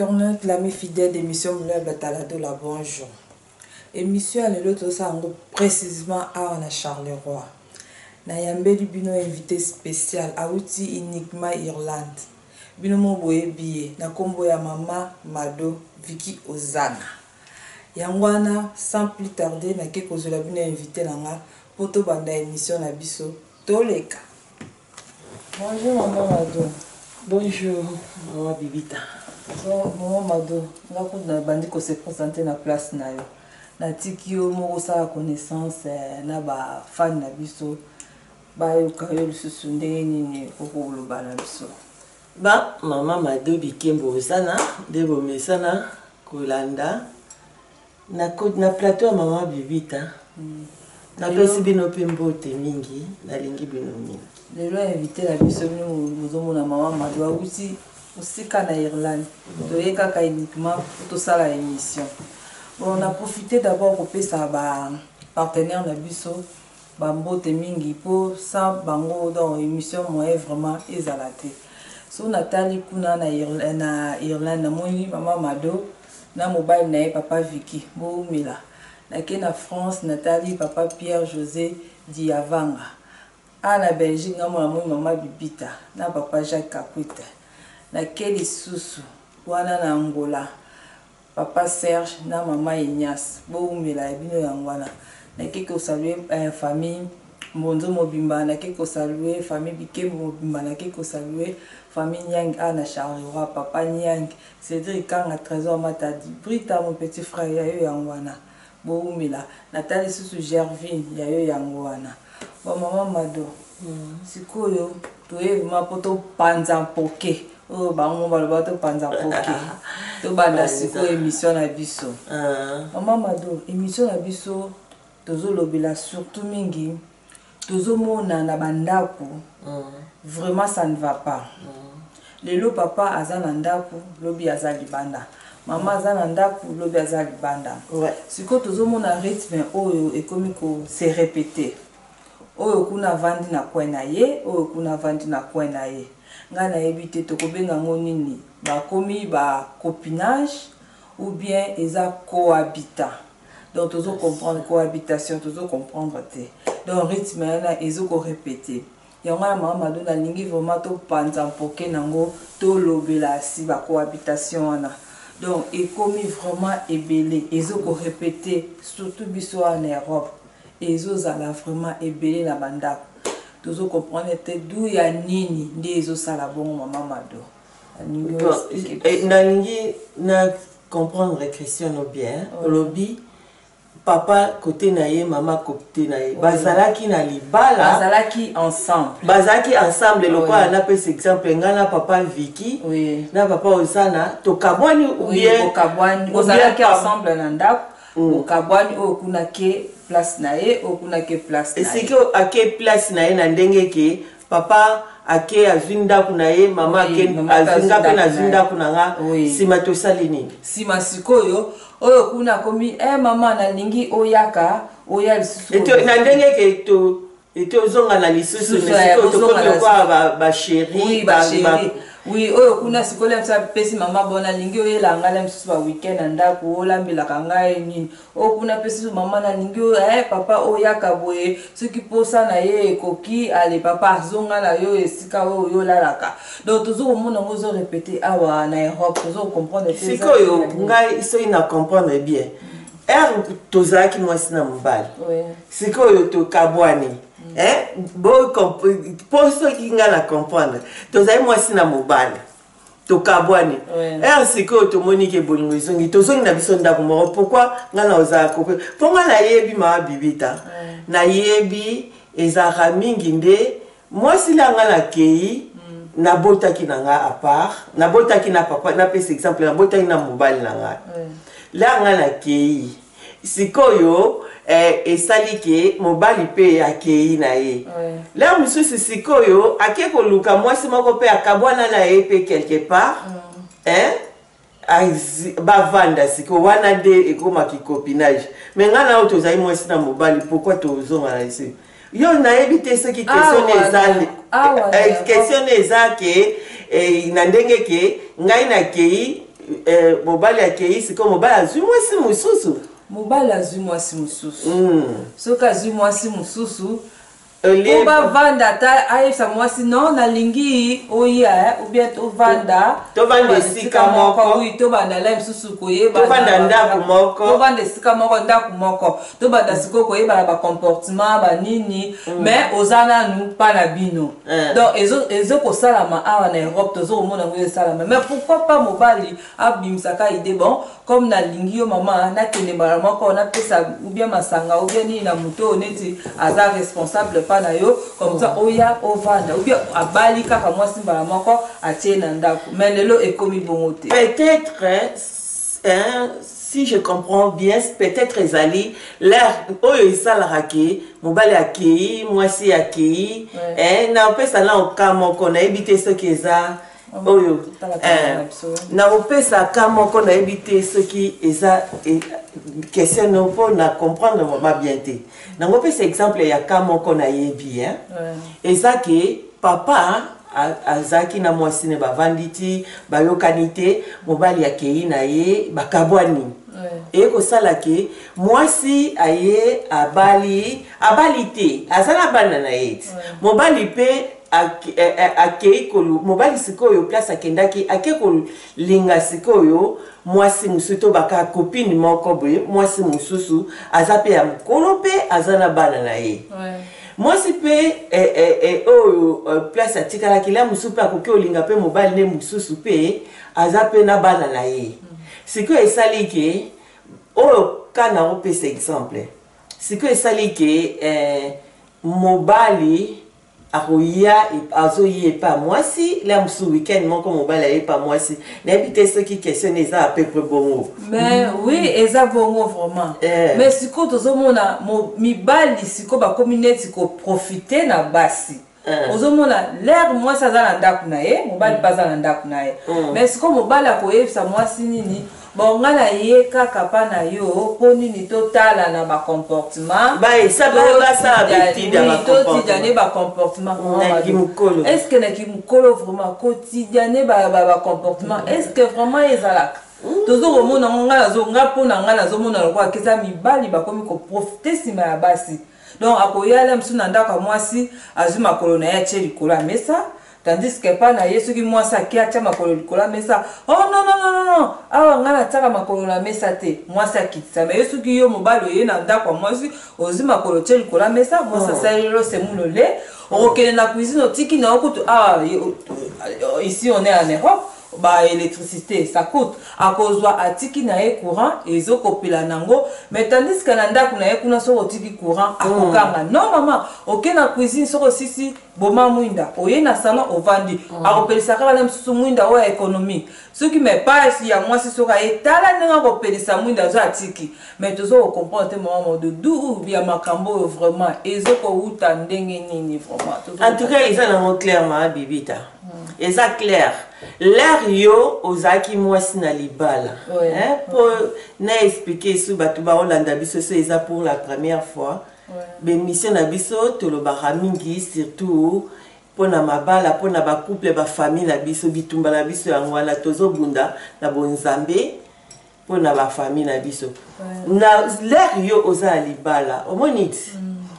internautes, l'ami fidèle d'émission Moulin Bataladola, bonjour. Émission ya lelo tozosala yango précisément awa na Charleroi. Nayambeli bino invité spécial awuti uniquement Irlande. Bino moko boyebi ye na nkombo ya mama Mado Vicky Ozana. Yango wana sans plus tarder nake kozwela bino invité na nga mpo tobanda émission na biso toleka. Bonjour maman Mado. Bonjour maman Bibita. Bon, maman Mado, nga kutu nabandi ko se présenter na place na yo. Natiki yo moko osala connaissance eh, na ba fan na biso bayoka yo lisusu ndenge nini okoloba na biso. Ba mama Mado Bikembo Ozana nde bomesana kolanda na, na plateau ya mama Bibita. Napesi bino mpe mbote mingi, nalingi bino mingi. Lelo invité na biso bino bozomona mama Mado awuti mosika na Irlande. Toye kaka uniquement po tosala émission. Bon, na profiter d'abord kopesa ba partenaire na biso bambote mingi po sans bango donc émission moyen vraiment ezala te. So natali kuna na Irlande namoni mama Mado na mobali na ye papa Vicky bowumela. Nake na France natali papa Pierre José Diavanga. Awa na Belgique nga mona namoni mama Bibita na papa Jacques Kakwita. Nake lisusu wana na Angola papa Serge na mama Ignace bowumela ya bino yango wana. Nake ko saluer famille Mbonzo mobimba, nake ko saluer famille Bikembo mobimba, nake ko saluer famille Niang awa na Charleroi, papa Niang, Cedric Kanga, Tresor Matadi, Brita mon petit frère ya yo yango wana. Bowumela. Natali lisusu Gervine ya yo yango wana. Bon maman Mado, sikoyo toye vraiment po topanza mpoke oyo bango baloba topanza mpoke. Tobanda sikoyo émission na biso. Maman Mado, émission na biso tozolobela surtout mingi tozomona na bandako vraiment ça ne va pas. Lelo papa aza na ndako, lobi aza libanda. Mama aza na ndako, lobi aza libanda. Sikoyo tozomona rythme oyo ekomi ko se répéter. Oyo kuna avandi na coin na ye, oyo kuna avandi na coin na ye. Ngai nayebi te tokobenga yango nini, bakomi ba copinage ou bien eza cohabitant. Donc tozo comprendre cohabitation, tozo comprendre te. Donc rythme wana ezo ko répéter. Yango wana mama Mado nalingi vraiment topanza mpoke nango tolobela si ba cohabitation wana. Donc ekomi vraiment ebele, ezo ko répéter surtout biso wana na Europe. Ezozala vraiment ebele na bandako. Tozo comprendre te d'où ya nini nde ezosala bongo mama Mado. Nalingi na comprendre Christiano bien. Olobi papa côté na ye, mama côté na ye. Bazalaki na libala. Bazalaki ensemble. Bazalaki ensemble lokola napesa exemple nga na papa Vicky, na papa Ozana tokabwani ou bien bokabwani, bozalaki ensemble na ndako. Bokabwani oyo kuna ke place na ye, oyo kuna ke place na ye. Esiki ake place na ye na ndenge ke papa ake azwi ndako na ye, mama ake azwi nga mpe nazwi ndako na nga. Nsima tosali nini? Nsima sikoyo oyo kuna akomi mama nalingi oyaka oya lisusu na ndenge ke to tozonga na lisusu sikoyo tokomi lokola ba chéri. Oui, oyo kuna sikoyo mosusu apesi mama bon nalingi oyela ngai na mosusu ba weekend na ndako olambelaka ngai nini. Oyo kuna apesi mama nalingi oyo papa oyaka boye soki posa na ye ekoki ale papa azonga na yo esika oyo yo olalaka. Donc tozo komona yango ozo répéter awa na Europe, tozo comprendre te. Sikoyo ngai soki na comprendre bien, heure tozalaki mwasi na mobali, sikoyo tokabwani. Po soki ngai na comprendre, tozali mwasi na mobali, tokabwani. Heure sikoyo tomoni ke bolingo ezongi, tozongi na biso ndako moko. Pourquoi ngai na ozala kope? Mpo ngai nayebi mama Bibita, nayebi ezalaka mingi nde mwasi na ngai nakei nabotaki na ngai à part, nabotaki na papa, napesa exemple, nabotaki na mobali na ngai. La ngai nakei sikoyo esali ke mobali mpe akei na ye. La mosusu sikoyo ake koluka mwasi moko mpe akabwana na ye mpe quelque part, bavanda. Sikoyo wana nde ekomaki copinage. Mais ngai na oyo tozali mwasi na mobali, pourquoi tozonga na esi yo? Nayebi te soki question eza, question eza ke na ndenge ke ngai nakei. eh, mobali akei sikoyo, mobali azwi mwasi mosusu. Mobali azwi mwasi mosusu. Soki azwi mwasi mosusu, po bavanda, ata ayebisa mwasi: "Non, nalingi oya, ou bien tovanda." Tovanda esika moko. Oui, tobanda la mosusu koyeba. Tovanda ndako moko. Tovanda esika moko, ndako moko, tobanda sikoyo koyebana bacomportement banini, mais oza nanu mpa na bino. Donc ezokosalama awa na Europe, tozokomona yango esalama. Mais pourquoi pas mobali abimisaka idée: "Bon, comme nalingi yo mama, nakende mbala moko, napesa ou bien masanga ou bien nini na moto oyo neti aza responsable mpa na yo, comme ça oya ovanda"? Ou bien abali kaka mwasi mbala moko, atie na ndako. Mais lelo ekomi bongo te. Peut-être, hein, si je comprends bien, peut-être ezali l'heure oyo esalaka ke mobali akei, mwasi akei. Napesa na oka moko, nayebi te soki eza oyo. Nakopesa ka moko, nayebi te soki eza question no mpo na comprendre vraiment bien te. Nangopesa exemple ya ka moko nayebi. Eza ke papa azalaki na mwasi ne, bavandi ti bayokani te, mobali akei na ye, bakabwani. Eye kosala ke mwasi aye abali, abali te, aza na bana na ye ti. Mobali mpe akei, mobali sikoyo place akendaki, ake kolinga sikoyo mwasi mosusu, to baka copine moko boye, mwasi mosusu aza mpe ya mokolo, mpe aza na bana na ye. Mwasi mpe oyo place atikalaki la mosusu mpe akoki olinga mpe mobali nde mosusu, mpe aza mpe na bana na ye. Sikoyo esali ke oyo ka na opesa exemple, sikoyo esali ke mobali akoya, azoya epa mwasi la mosusu weekend moko, mobali aye epa mwasi. Nayebi te soki question eza à peu près bongo. Mais oui, eza bongo vraiment. Mais sikoyo tozomona mibali sikoyo bakomi neti koprofiter na basi. Ozomona l'heure mwasi aza na ndako na ye, mobali mpe aza na ndako na ye. Mais sikoyo mobali akoyebisa mwasi nini: "Bon, ngai na ye kaka mpa na yo mpo nini? Totala na bacomportement." Totidiane bacomportement. Est ce que na kimokolo vraiment kotidiane bacomportement, est ce que vraiment ezalaka? Tozokomona ngo, ngai nga mpo na ngai nazomona lokola keza mibali bakomi koprofiter nsima ya basi. Donc akoyala mosusu na ndako ya mwasi, azwi makolo na ye, atie likolo ya mesa, tandis que epai na ye, soki mwasi ake atia makolo likolo ya mesa: "Oh non, non, non, non, awa ngai natiaka makolo na mesa te." Mwasi akitisa. Mais ye, soki yo mobali oye na ndako ya mwasi, ozwi makolo, tie likolo ya mesa, mwasi asali lelo semoule au lait, okokende na cuisine, otiki na yo kutu. Awa ici on est en Europe, baélectricité ça coûte. Akozwa, atiki na ye courant, ezokopela nango. Mais tandis que na ndako na ye kuna, soki otiki courant, akokanga: "Non mama." Oke na cuisine, soki osisi, boma mwinda, oye na salon, ovandi, akopelisa kaka na mosusu mwinda oyo ya économie. Soki mais pasi ya mwasi, soki aye, tala ndenge akopelisa mwinda, azo atiki. Mais tozo kocomprendre te, mama Modo, du ya makambo oyo vraiment ezokowuta ndenge nini vraiment? En tout cas, eza nango clairement, Bibita, eza clair. L'heure yo ozalaki mwasi na libala, mpo na expliquer esu bato baolanda biso, so eza pour la première fois bémission na biso, tolobaka mingi surtout mpona mabala, mpona bacouple, bafamille na biso. Bitumba na biso yango wana, tozobunda na bonzambe mpona bafamille na biso. Na l'heure yo oza ya libala, omoni ti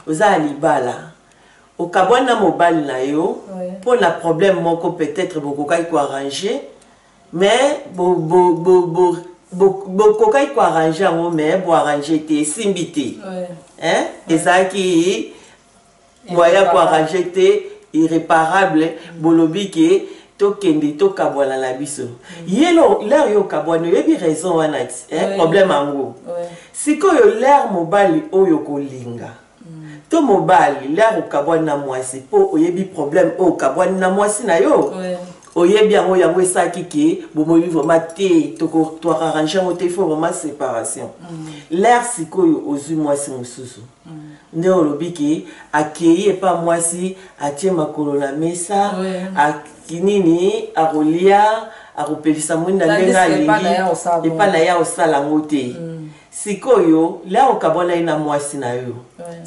oza ya libala, okabwani na mobali na yo mpona problème moko, peut-être bokokaki koarranger, mais bokokaki koarranger yango, mais boarranger te, esimbi te. Ezalaki moyen koarranger te, irréparable. Bolobi ke tokende, tokabwana na biso. Ye l'heure yo okabwani, oyebi raison wana ti problème yango. Sikoyo l'heure mobali oyo kolinga to mobali, l'heure okabwani na mwasi mpo oyebi problème oyo okabwani na mwasi na yo, oyebi yango, yango esalaki ke bomoi vraiment te, toarranger yango te, il faut vraiment séparation. L'heure sikoyo ozwi mwasi mosusu, nde olobi ke akei epa mwasi, atie makolo na mesa, nini, akolia, akopelisa mwinda ndenge alingi, epa na ye akosala yango te. Sikoyo l'heure okabwana ye na mwasi na yo,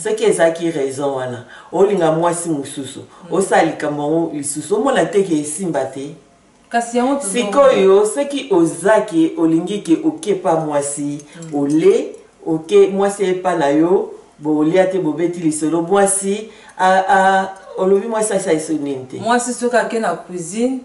soki ezalaki raison wana, olinga mwasi mosusu, osala likambo yango lisusu, omona te ke esimba te. Kasi yango tozo Sikoyo soki oza ke olingi ke oke pa mwasi ole oke mwasi aye pa na yo bolia te bobeti lisolo mwasi a a olobi mwasi asalisi yo nini te? Mwasi soki ake na cuisine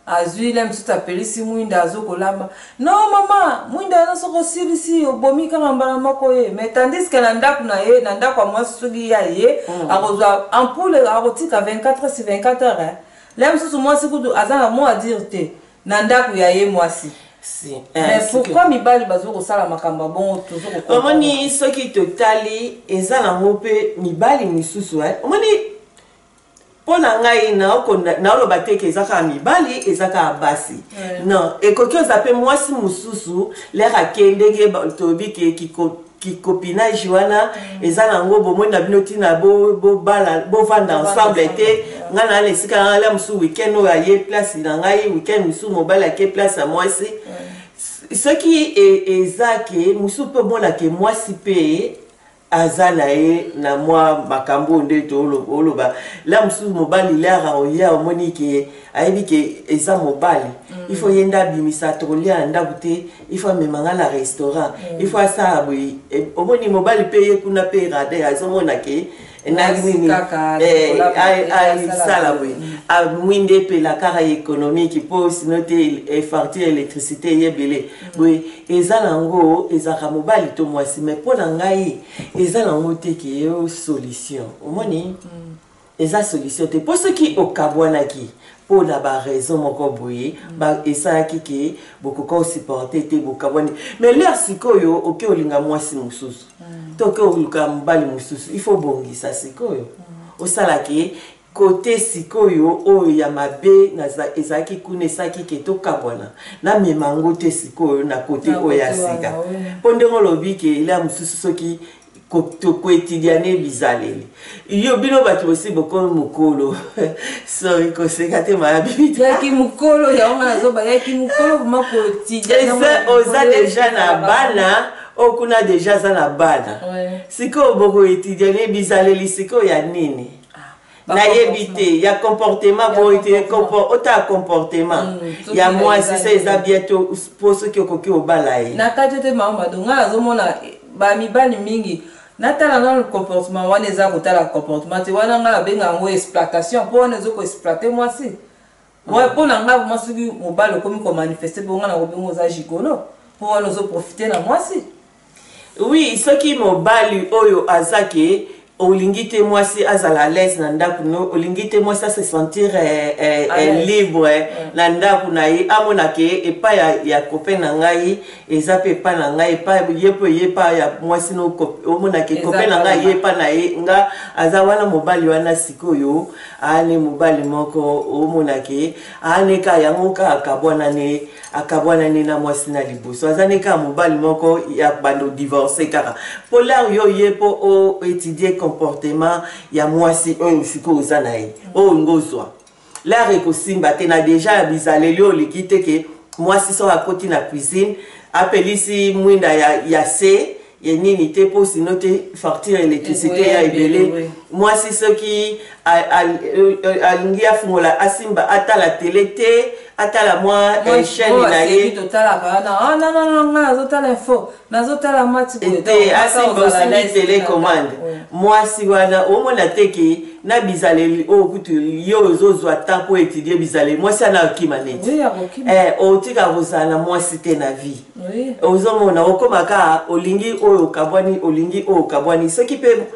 azui le mosusu apelisi mwinda azo kolamba non mama mwinda wana soki osilisi obomi kaka mbala moko ye mais tandis que na ndako na ye na ndako ya mwasi soki ye aye akozwa ampoule akotika 24 heures sur 24 heures hein. Le mosusu mwasi kutu aza na mot à dire te na ndako ya ye mwasi. Si, eh, Mais pourquoi mibali bazo kosala makambo ya bongo tozo ko comprendre. Omoni soki totali eza nango mpe mibali misusu eh. Omoni mpo na ngai naoloba te ke eza kaka mibali eza kaka basi non ekoki oza mpe mwasi mosusu lere ake ndenge toyebi ke kicopinage wana eza nango bomoni na bino ntina bobala bovanda ensemble te ngai naa na esika na ngai la mosusu weekend oyo aye place na ngai weekend mosusu mobali ake place ya mwasi soki eza ke mosusu mpe omona ke mwasi mpe aza na ye na mwa makambo oyo nde oloba la mosusu mobali lere oya omoni ke ayebi ke eza mobali il faut ye nde abimisa tokolia na ndako te il faut amema nga na restaurant il faut asala boye eh, omoni mobali mpe ye kuna mpe rade azomona ke na nini eh, asala boye mwinda epela kaka économique mpo sino te facture électricité eyebele boye eza nango ezalaka mobali to mwasi mais mpo na ngai eza nango te ke yo solution omoni Eza solution te po soki okabwanaki po na ba raison moko boye ba esalaki ke bokoka o supporter te bokabwani mais l'heure sikoyo oke olinga mwasi mosusu to oke oluka mobali mosusu il faut obongisa sikoyo osala ke kote sikoyo oyo ya mabe ezalaki kuna esalaki ke tokabwana namema yango te sikoyo na kote oyo ya sika po ndenge olobi ke l'heure mosusu soki koetidiane bizaleli yo bino bato bosi bokomi mokolo sorry koseka te mayabibi yaki mokolo yango nga nazoba yaki mokolo vraimen koetidiane oza deja na bana oyo kuna deja aza na bana sikoyo bokoetidiane bizaleli sikoyo ya nini ah, nayebi te ya comportement boye otala comportement mm, ya mwasi se eza bien to mpo soki okoki obala ye na kati te mama mado ngai nazomona bamibali mingi natala nano comportement wana eza kotala comportement te wana ngai nabenga yango exploitation mpo wana ezo koexploite mwasi mpo na ngai vraimen soki mobali okomi komanifeste mpo ngai nakobenga oza gigolo mpo wana ozoprofite na mwasi. Oui soki mobali oyo aza ke olingi te mwasi azala à l'aise na ndako no olingi te mwasi ase sentir eh, eh, eh, libre na ndako na ye amona ke epai ya, ya copain na ngai eza mpe epai na ngai epai ye mpe ye epai ya mwasi no omona ke copain na ngai ye epai na ye nga aza wana mobali wana sikoyo ane mobali moko omona ke ane ka yango ka akabwana ne akabwana ne na mwasi na liboso aza ne kaka mobali moko ya bando divorce kaka po lare yo ye po o étudier comportement ya mwasi oyo sikoyo oza na ye oyo olingi ozwa lare ekosimba te na deja ya bizaleli oyo oliki te ke mwasi soki akoti na cuisine apelisi mwinda ya, ya se ya nini te mpo sino te facture électricité ya ebele mwasi soki alingi afungola asimba atala tele te atala mwa eh, chaîne na ye totalaka wana ah, non non non ngai nazotala info nazotala match boye te asimba osimbi telecommande mwasi wana omona te ke na bizaleli oyo kutu yo ozozwa temps mpo étudie bizaleli mwasi wana akima neti eh, otika kozala na mwasi te na vie Ozomona okoma kaka olingi oyo okabwani olingi oyo okabwani soki mpe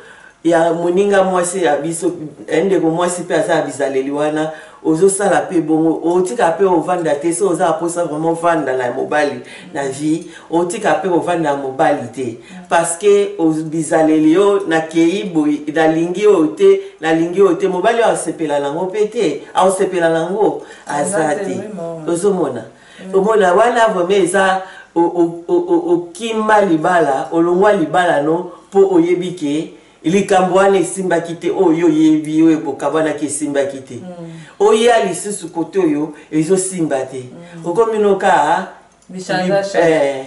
ya moninga mwasi ya biso eh, ndeko mwasi mpe aza na bizaleli wana ozosala mpe bongo otika mpe ovanda te so oza na mposa vraiment ovanda na mobali na vie otika mpe ovanda na mobali te parce que bizaleli yo nakei boye nalingi oyo te nalingi oyo te mobali oyo asepela nango mpe te aosepela nango aza te ozomona Omona wana vraiment eza okima libala olongwa libala no po oyebi ke likambo wana esimbaki te oyo yo oyebi oyo bokabwanaki esimbaki te mm. oya lisusu kote oyo ezosimba te mm. okomi noka bichange eh,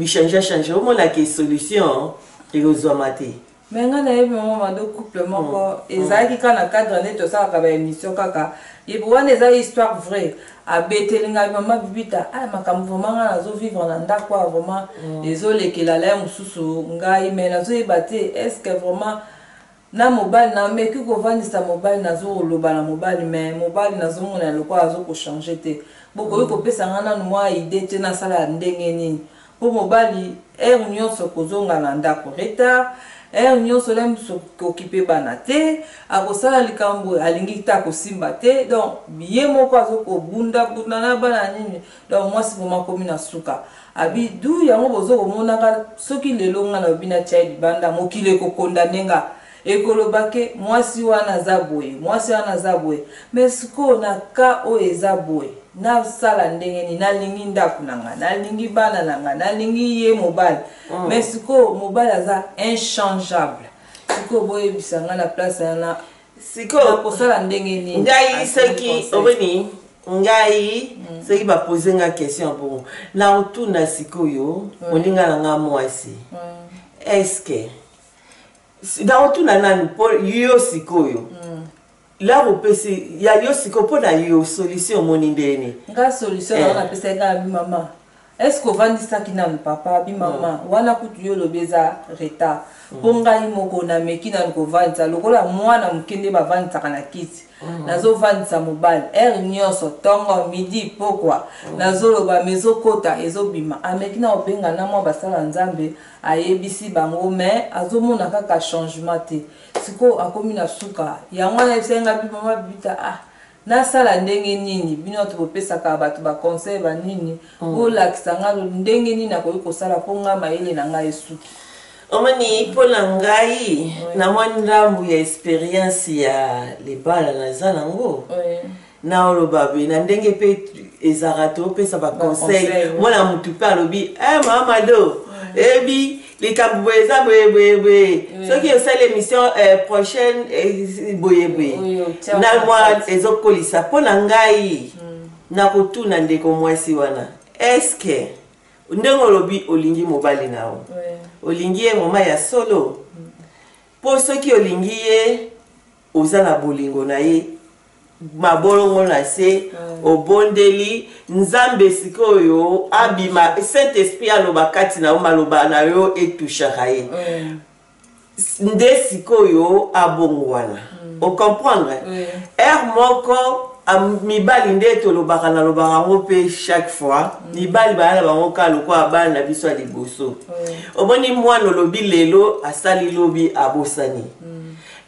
change omona ke solution ekozwama te. Mais ngai nayebi mama Mado, couple moko ezalaki kaka na cadre nde tosalaka baémission kaka yebi wana, eza histoire vraie. Abeteli ngai: "Mama Bibita, ah, makambo vraiment ngai nazovivre na ndako awa, vraiment ezolekela la mosusu ngai, mais nazoyeba te est ce que vraiment na mobali nameki kovandisa mobali, nazoloba na mobali, mais mobali nazomona lokola azokochanger te. Bokoki kopesa ngai nanu mwa idée te, nasala ndenge nini? Mpo mobali heure nyonso kozonga na ndako retard, heure nyonso le mosusu kokipe bana te, akosala likambo alingi te, akosimba te. Donc ye moko azokobundabunda na bana nini. Donc mwasi vraiment akomi na suka, abi du yango bozokomonaka soki lelo nga nalobi natia ye libanda, mokili ekokonda ndenga ekoloba ke mwasi wana aza boye, mwasi wana aza boye. Mais sikoyo na ka oyo eza boye, nasala ndenge nini? Nalingi ndako na nga, nalingi bana na nga, nalingi ye mobali, mais sikoyo mobali aza inchangeable. Sikoyo boyebisa nga na place wana, Sikoyo nakosala ndenge nini?" Ngai soki omoni ngai, soki bapose nga question bongo, naotuna sikoyo moninga na nga mwasi: est-ce naotuna nani mpo yo sikoyo lare opesi ya yo sikoyo mpo na yo solution omoni ndeni? Nga solution nango napesaki kaka: "Bi mama, est ce que ovandisaki nanu papa?" "Bi mama, wana kutu yo olobi eza retard, mpo ngai moko nameki nanu kovandisa lokola mwana moke nde bavandisaka na kiti. Nazovandisa mobali heure nyonso, ntongo, midi, pokwa, nazoloba, mais ezokota, ezobima." Ameki na kobenga na mwa basala Nzambe, ayebisi bango, mais azomona kaka changement te. Sikoyo akomi na suka. Yango wana ayebisaki ngai: "Bi mama Bibita, ah, nasala ndenge nini? Bino bato bopesaka bato baconseil banini, bolakisa nga ndenge nini nakoki kosala mpo nga mayele na ngai esuki." Omoni, mpo na ngai, na mwa ndambu ya expérience ya libala naza nango, naoloba boye: na ndenge mpe ezalaka, topesa baconseil. Baconseil, oui. Mwana mutu mpe alobi: "Eh, mama Mado, ebi likambo boye eza boye boye boye." Soki osali émission prochaine, boye boye, Oui, otia na mwa kati. Ezokolisa. Mpo na ngai, nakotuna ndeko mwasi wana: est-ce ndenge olobi olingi mobali na yo, olingi ye moma ya solo? Mpo soki olingi ye, oza na bolingo na ye, mabolongo na se, obondeli Nzambe, sikoyo abima Saint Esprit, aloba kati na yo, maloba na yo etushaka ye, nde sikoyo abongwana. Ocomprendre? Heure moko mibali nde tolobaka, nalobaka yango mpe chaque fois, mibali baya na bango kaka lokola bana na biso ya liboso. Omoni mwana, olobi lelo, asali, lobi abosani.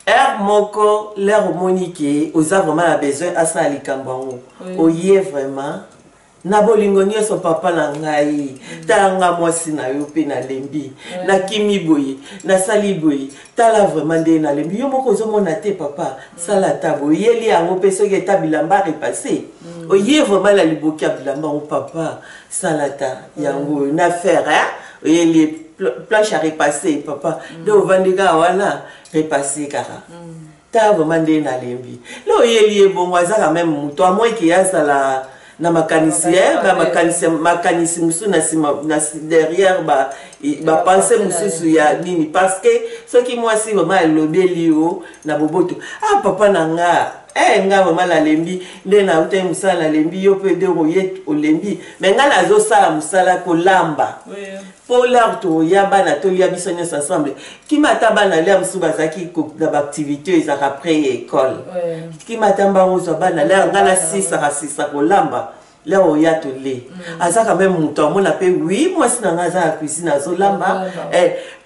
Heure moko, l'heure omoni ke oza vraiment na besoin asala likambo yango, oye vraiment na bolingo nyonso: "Papa na ngai, tala nga mwasi na yo mpe nalembi, nakimi boye, nasali boye, tala vraiment nde nalembi, yo moko ozomona te. Papa, sala ata boye." Oyeli yango mpe, soki eta bilamba repassé, oye vraiment na liboki ya bilamba yango: "Papa, sala ata yango oyo na fer." Oyeli planche ya repassé: "Papa, nde ovandi kaka wana, repassé kaka, tala vraiment nde nalembi." Le oyeli ye bongo, aza quand même moto amoike, azala na makanisi, bamakanisi, makanisi mosusu na nsima, derrière bapense mosusu ya nini. Parce que soki mwasi vraiment alobeli yo na boboto: "Ah, papa na nga, nga vraiment nalembi, nde nautaki mosala, nalembi, yo mpe nde oye olembi, mais nga nazosala mosala kolamba mpo l'heure toya bana, tolia biso nyonso ensemble." Kima ata bana lia mosusu bazalaki na baactivité oyo ezalaka après école, kima ata mbango, ozwa bana, l'heure nga nasisaka sisa kolamba, l'heure oya tole. Aza quand même moto amona mpe: "Oui, mwasi na nga aza na cuisine, azolamba."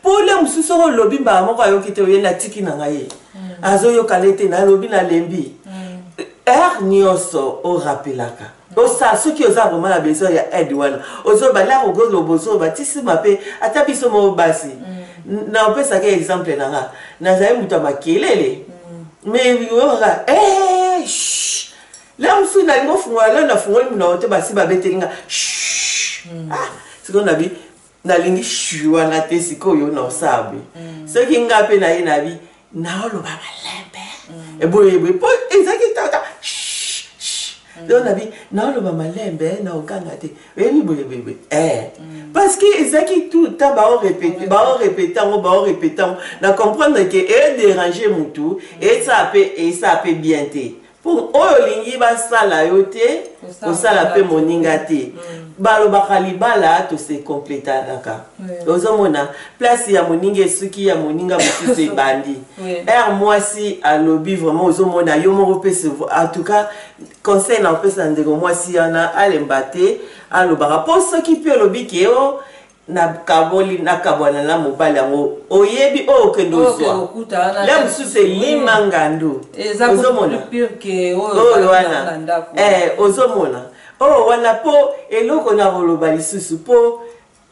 Mpo le mosusu, soki olobi mbala moko ayoki te, oye natiki na ngai ye, azoyoka le te, nalobi nalembi. Heure nyonso orapelaka, osala, soki oza vraiment na besoin ya aide wana, ozoba lare, okoloba, ozoba tisima mpe ata biso moko basi. Na opesaka exemple na nga, nazali moto ya makelele, mais oyokaka la mosusu nalingi ofungola leo, nafungoli monoko te, basi babeteli nga. Ah, sikoyo nabi nalingi shu wana te. Sikoyo na osala boye, soki nga mpe naye nabi naoloba malembe, eboye eboye, mpo ezalaki tata. Donc nabi naoloba malembe na oganga te, oyebi boye boye boye eh. Parce que ezalaki tout temps baorépéte, baorépéte yango, baorépéte yango, na comprendre ke edérange mutu, esala mpe, esala mpe bien te. Mpo oyo olingi basala yo te, kosala mpe moninga te. Balobaka libala tose complétanaka. Ozomona place ya moninga esuki, ya moninga mosusu ebandi. Ere mwasi alobi vraiment, ozomona yo moko mpe. En tout cas, conseil na opesa ndeko mwasi wana, alemba te, alobaka. Mpo soki mpe olobi ke o nakaboli, nakabwana na mobali yango, oyebi oyo okende ozwa le mosusu elima ngandu. Ozomona oyo wana, ozomona oyo wana. Mpo eloko na koloba lisusu, mpo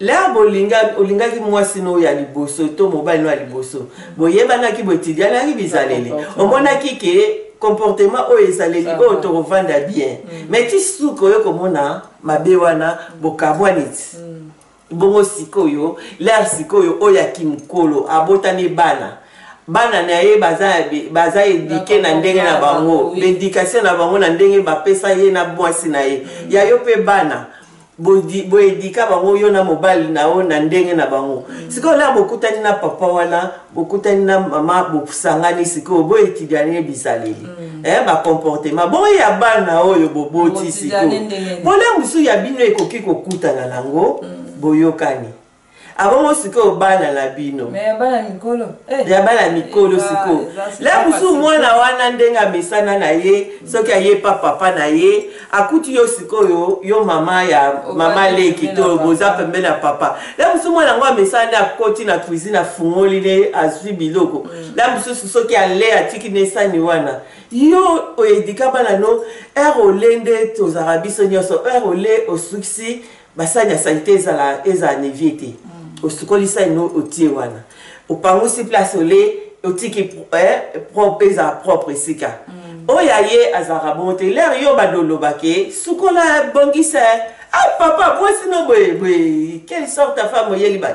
lere bolinga, olingaki mwasi no ya liboso to mobali no ya liboso, boyebanaki, boetidianaki bizaleli, omonaki ke comportement oyo, ezaleli oyo, tokovanda bien. Mais ti suka oyo komona mabe wana, bokabwani ti bongo. Sikoyo lere sikoyo oyo aki mokolo, abotani bana, bana na ye baza éduqués na ndenge na bango, baéducation na bango na ndenge bapesa ye na mwasi na ye. Ya yo mpe bana, boéduquer bango, yo na mobali na yo, na ndenge na bango. Sikoyo lere bokutani na papa wana, bokutani na mama, bosangani, sikoyo boétudiani bizaleli, bacomportement bongo ya bana oyo boboti. Sikoyo pole mosusu ya bino ekoki kokutana nango, boyokani abongo. Sikoyo bana na bino, ya bana mikolo, sikoyo le mosusu mwana wana ndenge amesana na ye, soki aye pa papa na ye, akuti yo sikoyo, yo mama ya mama leki to boza pembeni ya papa, le mosusu mwana yango amesana nde akoti na cuisine, afungoli ne, azwi biloko. Le mosusu soki ale, atiki na esani wana. Yo oéduquer bana no, ere ole nde tozalaka biso nyonso, ere ole osukisi basani ya saleté, ezala na évier te, osukoli sani no, otie wana, opangusi place ole, otiki propre, ezala propre esika. Oyo aye azalaka bongo te. Lere yo bando olobake sukola, bongisa, ah papa, mwasi no boye boye, quelle sorte ya femme oyeli ba,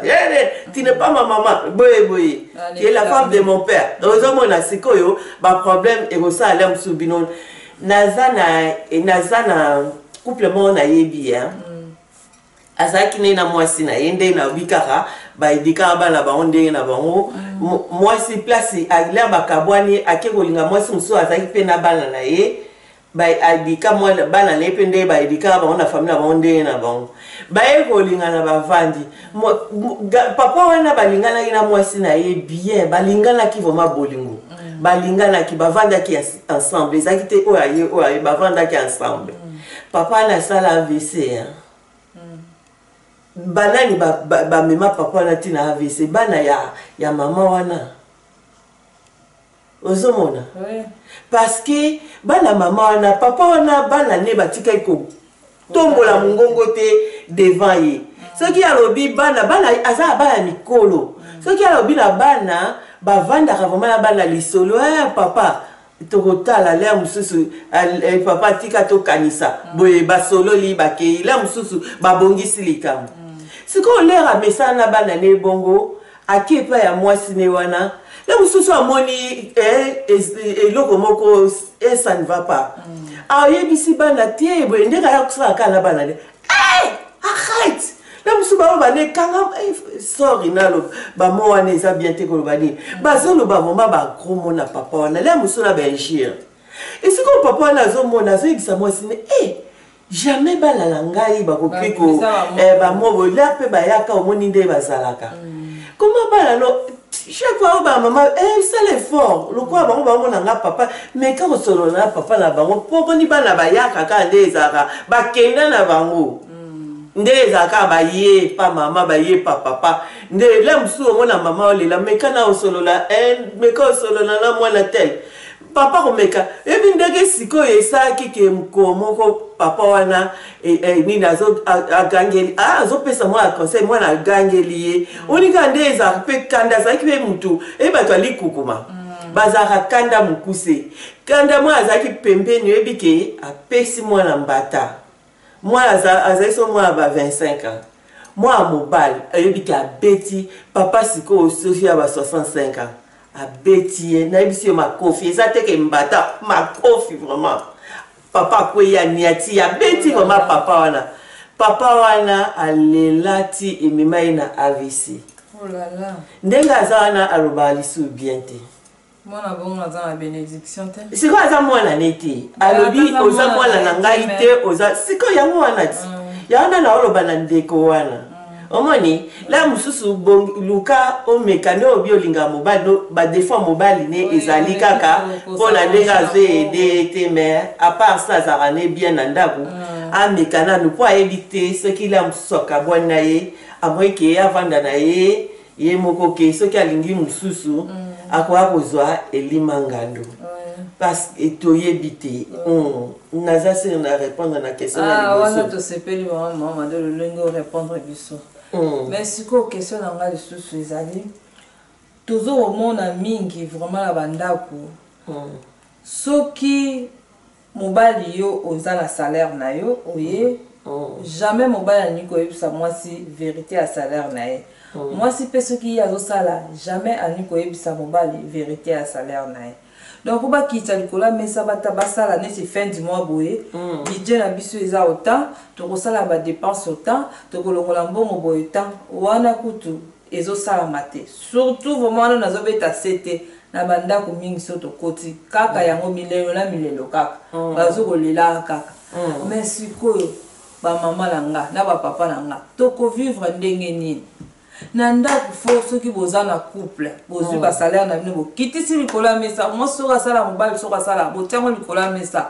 tu n'es pas ma maman, boye boye, tu es la femme de mon père. Ozomona sikoyo baproblème ekosala le mosusu bino. Naza na couple moko nayebi ya azalaki nde na mwasi na ye, nde nayebi kaka baéduquaka bana bango ndenge na bango. Mwasi place alere bakabwani, ake kolinga mwasi mosusu, azalaki mpe na bana na ye, baéduquer bana na ye mpe ndenge baéduquaka bango na famille na bango, ndenge na bango. Baye kolingana, bavandi. Papa wana balinganaki na mwasi na ye bien, balinganaki vraiment bolingo, balinganaki, bavandaki ensemble, ezalaki te oyo aye, oyo aye, bavandaki ensemble. Papa wana asala AVC, hein? Banani bamema papa wana ntina AVC? Bana ya mama wana. Ozomona, parce que bana mama wana, papa wana, bana ne batikaki kotombola mongongo te devant ye. Soki alobi bana, bana aza na bana mikolo, soki alobi na bana, bavandaka vraiment na bana lisolo, papa tokotala lere mosusu, papa tika tokanisa boye, basololi, bakei, lere mosusu babongisi likambo. Sikoyo lere amesana na bana ne bongo, ake epai ya mwasi ne wana, le mosusu amoni eloko moko, ça ne va pas, ayebisi bana te boye, ndenge aya kosala kaka na bana ne, arrête. Le mosusu baloba ne kanga, sorry, naloba bamo wana eza bien te, koloba nini, bazoloba vraiment bagros mots na papa wana, le mosusu na bainjure. Esika oyo papa wana azomona, azoyebisa mwasi ne, jamais bana na ngai bakoki ko bamo ler mpe bayaka, omoni nde bazalaka koma bana no. Chaque fois oyo bamama sala effort lokola bango bamona nga papa, mais ka kosolola na papa na bango, mpo boni bana bayaka kaka nde ezalaka, bakenda na bango nde ezalaka, baye pa mama, baye pa papa, nde la mosusu omona mama olela, meka na osolola, meka osolola na mwana tel, papa komeka. Eyebi ndenge sikoyo esalaki ke mokolo moko papa wana nini agangeli, azopesa mwana conseil, mwana agangeli ye. Oni kaka nde ezalaka mpe kanda, azalaki mpe mutu eyi bato alikukuma, bazalaka kanda mokuse, kanda. Mwana azalaki pembeni, oyebi ke apesi mwana mbata. Mwana azali so mwana ba 25 ans, mwana mobali, ayebi ke abeti papa. Sikoyo soki ya ba 65 ans, abeti ye, nayebisi yo makofi eza teke mbata, makofi vraiment. Papa akweyi, aniati, abeti vraiment papa wana. Papa wana alela ti emema ye na AVC. Oh là là. Ndenge aza wana alobaka lisusu bien te. Mwana bongo aza na benediction te. Sikoyo aza mwana ne te. Alobi oza mwana na ngai te, oza sikoyo yango wana ti. Yango wana naoloba na ndeko wana. Omoni la mosusu luka omeka nde obi olingaka mobali no ba défaut mobali ne ezali kaka mpo na ndenge azo aide ye te, mais à part ça azalaka ne bien na ndako. Ameka nanu mpo ayebi te soki la mosusu akabwani na ye, amoyi ke ye avanda na ye ye moko, ke soki alingi mosusu akoya kozwa elima ngando, parce que toyebi te. Naza sire na répondre na question na liboso. Wana tosepeli mama mama de lolenge orépondre biso. Mais sikoyo question na ngai lisusu ezali, tozokomona mingi vraiment na bandako, soki mobali, yo oza na salaire na yo, oye, jamais mobali alingi koyebisa mwasi vérité ya salaire na ye. Mwasi mpe soki ye azosala, jamais alingi koyebisa mobali vérité ya salaire na ye. Donc po bakitisa likolo ya mesa, bata basala neti fin du mois boye, budget na biso eza autant, tokosala badépense autant, tokolongola mbongo boye tant wana, kutu ezosalama te. Surtout vraiment wana nazobeta se te na bandako mingi, so tokoti kaka yango milelo na milelo kaka, bazokolela kaka. Mais sikoyo bamama na nga na bapapa na nga, tokovivre ndenge nini na ndako? Fo soki boza na couple, bozwi basalaire na bino, bokitisi likolo ya mesa. Mwasi soki asala, mobali soki asala, botiango likolo ya mesa.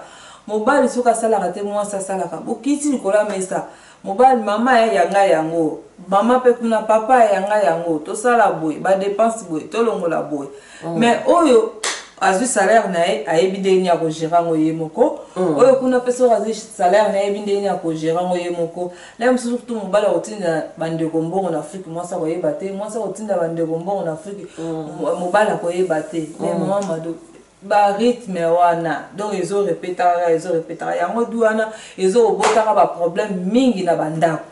Mobali soki asalaka te, mwasi asalaka, bokiti likolo ya mesa. Mobali, mama ya ngai yango, mama mpe kuna, papa ya ngai yango, tosala boye, badépense boye, tolongola boye. Mais oyo azwi salaire na ye, ayebi ndenge nini akogérer yango ye moko. Oyo kuna mpe soki azwi salaire na ye, ayebi ndenge nini akogérer yango ye moko. Na mosusu kutu mobali akotinda bandeko mbongo na Afrike, mwasi akoyeba te. Mwasi akotinda bandeko mbongo na Afrike, mobali akoyeba te. Mais mama Mado, barythme wana donc ezorepetaka, ezorepetaka yango du wana, ezokobotaka baproblème mingi na bandako.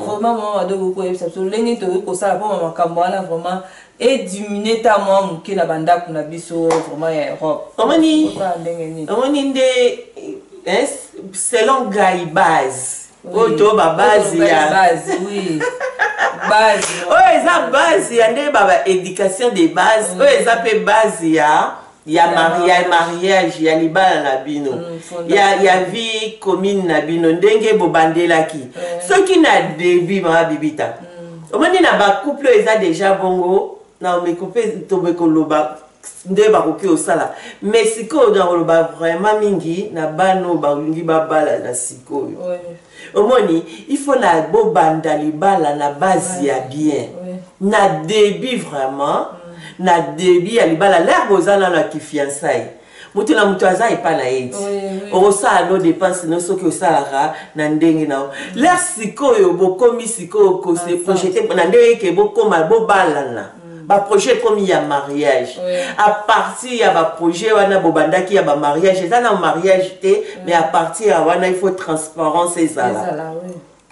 Vraiment mama Mado, okoki koyebisa biso ndenge tokoki kosala mpona makambo wana vraiment ediminue ta mwa moke na bandako na biso vraiment ya Europe? Omoni Kosala ndenge nini? Omoni nde selon ngai, base oyo to babase ya base, oui, base. Oyo eza base ya nde ba éducation de base, oyo eza mpe base ya mariage, ya libala na bino, ya vie commune na bino, ndenge bobandelaki. Soki na début, mama Bibita, omoni na bacouple oyo eza déjà bongo, na omeko mpe tobekoloba nde bakoki kosala. Mais sikoyo na koloba vraiment mingi na bana oyo balingi babala na sikoyo, omoni, il faut na bobanda libala na base ya bien na début, vraiment na début ya libala. L'heure boza nano ya kifiançailles, moto na moto aza epa na ye ti okosala no dépense no soki osalaka na ndenge na yo. L'heure sikoyo bokomi sikoyo kose projeter na ndenge ke bokoma bobalana, baprojet ekomi ya mariage. À partir ya baprojet wana bobandaki ya bamariage, eza na mariage te, mais à partir ya wana il faut transparence ezala.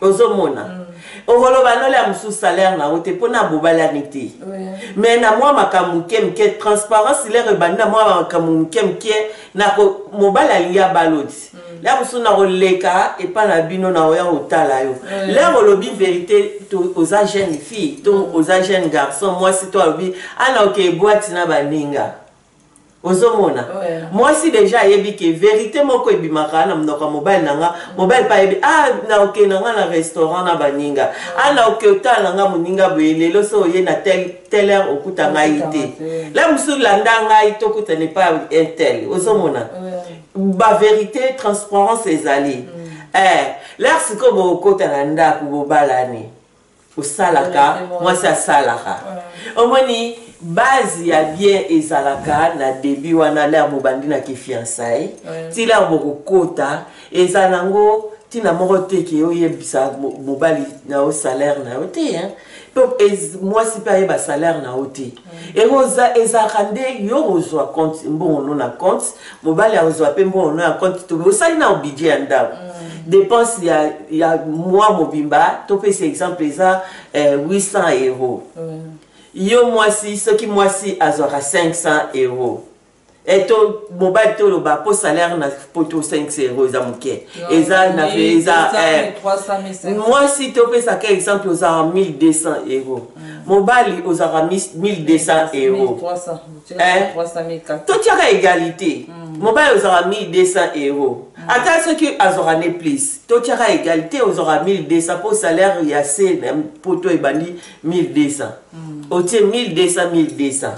Ozomona, okoloba nolia mosusu salaire na yo te mpona bobalani te, mais na mwa makambo moke moke, transparence. L'heure ebandi na mwa makambo moke moke, na mobali alingi abaloti, l'heure mosusu na koleka epa na bino, na oya kotala yo. L'heure olobi vérité, oza jeune fille to oza jeune garçon, mwasi to alobi ana oke boîte na baninga. Ozomona, mwasi déjà ayebi ke vérité moko ebimaka na monoko ya mobali na nga. Mobali mpe ayebi, ah, na oke na nga na restaurant na baninga, ah, na oke otala na nga moninga boye lelo, so oye na tel telle heure, okuta ngai te. La mosusu landa ngai, tokutana epai un tel. Ozomona, bavérité, transparence ezali. L'heure sikoyo bokota na ndako, bobalani, osalaka, mwasi asalaka, omoni base ya bien ezalaka na début wana. L'heure bobandi na kifiançailles ti l'heure bokokota, eza nango ntina moko te ke oyebisa mobali na yo salaire na yo te, mpo mwasi mpe ayeba salaire na yo te. Ezalaka nde yo kozwa compte, mbongo no na compte, mobali akozwa mpe mbongo no ya compte. To osali na budget ya ndako, dépense ya mois mobimba, topesa exemple, eza 800 euro. Yo mwasi, soki mwasi azwaka 500 euro. E to mobali toloba mpo salaire na poto 5 euro eza moke, eza na eza mwasi topesaka exemple, ozalaka 1200 euro, mobali ozalaka 1200 euro, totiaka égalité. Mobali ozalaka 1200 euro, ata soki azwaka ne plus, totiaka égalité, ozwaka 1200 mpo salaire ya se na poto ebandi 1200. Otie 1200, 1200.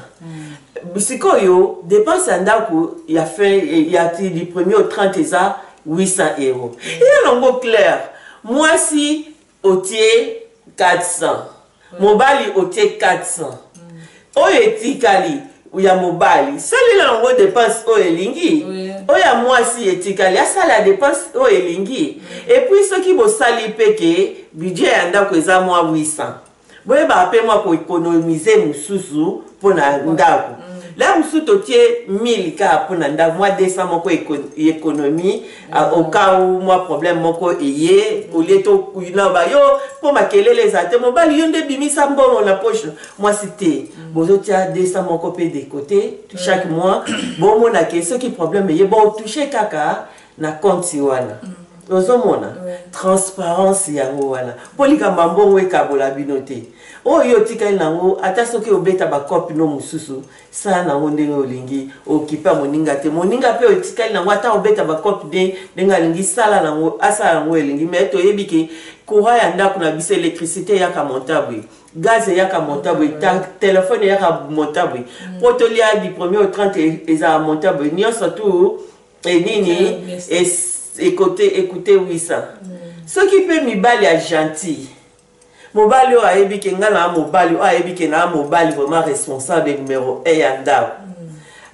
Sikoyo dépense ya ndako ya fin ya ti du premier au 30 eza 800 euro. Eza nango clair, mwasi otie 400, mobali otie 400. Oyo etikali ya mobali, salela yango dépense oyo elingi. Oyo ya mwasi etikali, asala dépense oyo elingi. Et puis soki bosali mpe ke budget ya ndako eza mwa 800, boyebaka mpe mwa koéconomiser mosusu mpo na ndako. La mosusu totie 1000 kaka mpo na ndako, mwa 200 moko économie au cas où mwa problème moko eye. Olie to na yo mpo makelele ezala te, mobali yo nde bimisa mbongo na poche, mwasi te. Bozotia 200 moko mpe de côté chaque mois, bomona ke soki problème eye, botouche kaka na compte wana. Ozomona transparence yango wana, mpo likambo ya mbongo ekabola bino te. Oyo otikali nango, ata soki obeta bakope no mosusu, sala nango ndenge olingi, okipa moninga te. Moninga mpe otikali nango, ata obeta bakope nde ndenge alingi, sala nango, asala yango elingi. Mais toyebi ke courant ya ndako na biso, électricité eyaka monta boye, gaz eyaka monta boye, telefone eyaka monta boye, mpo tolia du premier au 30 ezala monta boye, nyonso tu enini ekote ekute 800. Soki mpe mibali ya gentil, mobali oyo ayebi ke ngai na mobali oyo ayebi ke na mobali vraiment responsable numéro 1 ya ndako,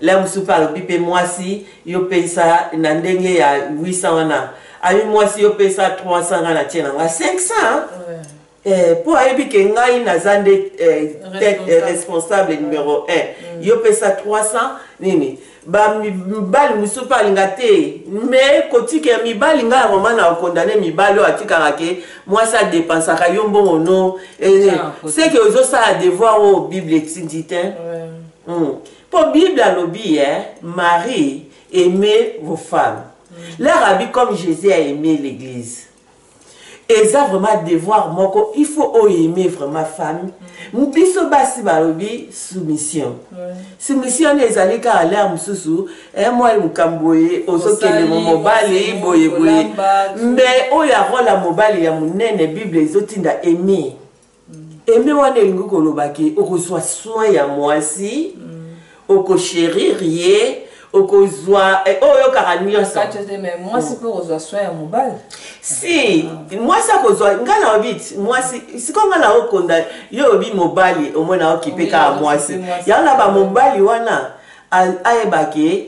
la mosusu mpe alobi mpe mwasi yo pesa na ndenge ya 800 wana, abi mwasi yo pesa 300, ngai na tie na ngai 500, mpo ayebi ke ngai naza nde tête, responsable numéro 1. Yo pesa 300 nini. Bamibali mosusu mpe alinga te, mais kotika ya mibali, ngai ya roma na okondane mibali oyo atikaka ke mwasi adépensaka yo mbongo no, c'est que ozosala devoir oyo Bible etindi te. Mpo Bible alobi, mari, aimez vos femmes, leur abi comme Jésus a aimé l'église. Eza vraiment devoir moko, il faut oyo aimer vraiment femme. Biso basi balobi soumission. Soumission nde ezali kaka lere mosusu mwa mokambo boye, ozokende mobali boye boye, mais oyo ya rôle ya mobali ya monene, Bible ezotinda aimer. Aimer wana elingi koloba ke okozwa soin ya mwasi, okochérir ye, okozwa oyo oyokaka nyonso. Mwasi mpe okozwa soin ya mobali. Si mwasi akozwa, ngai na obi mwasi, sikoyo ngai na okonda yo obi mobali omona okipe kaka mwasi yango na bamobali wana, ayeba ke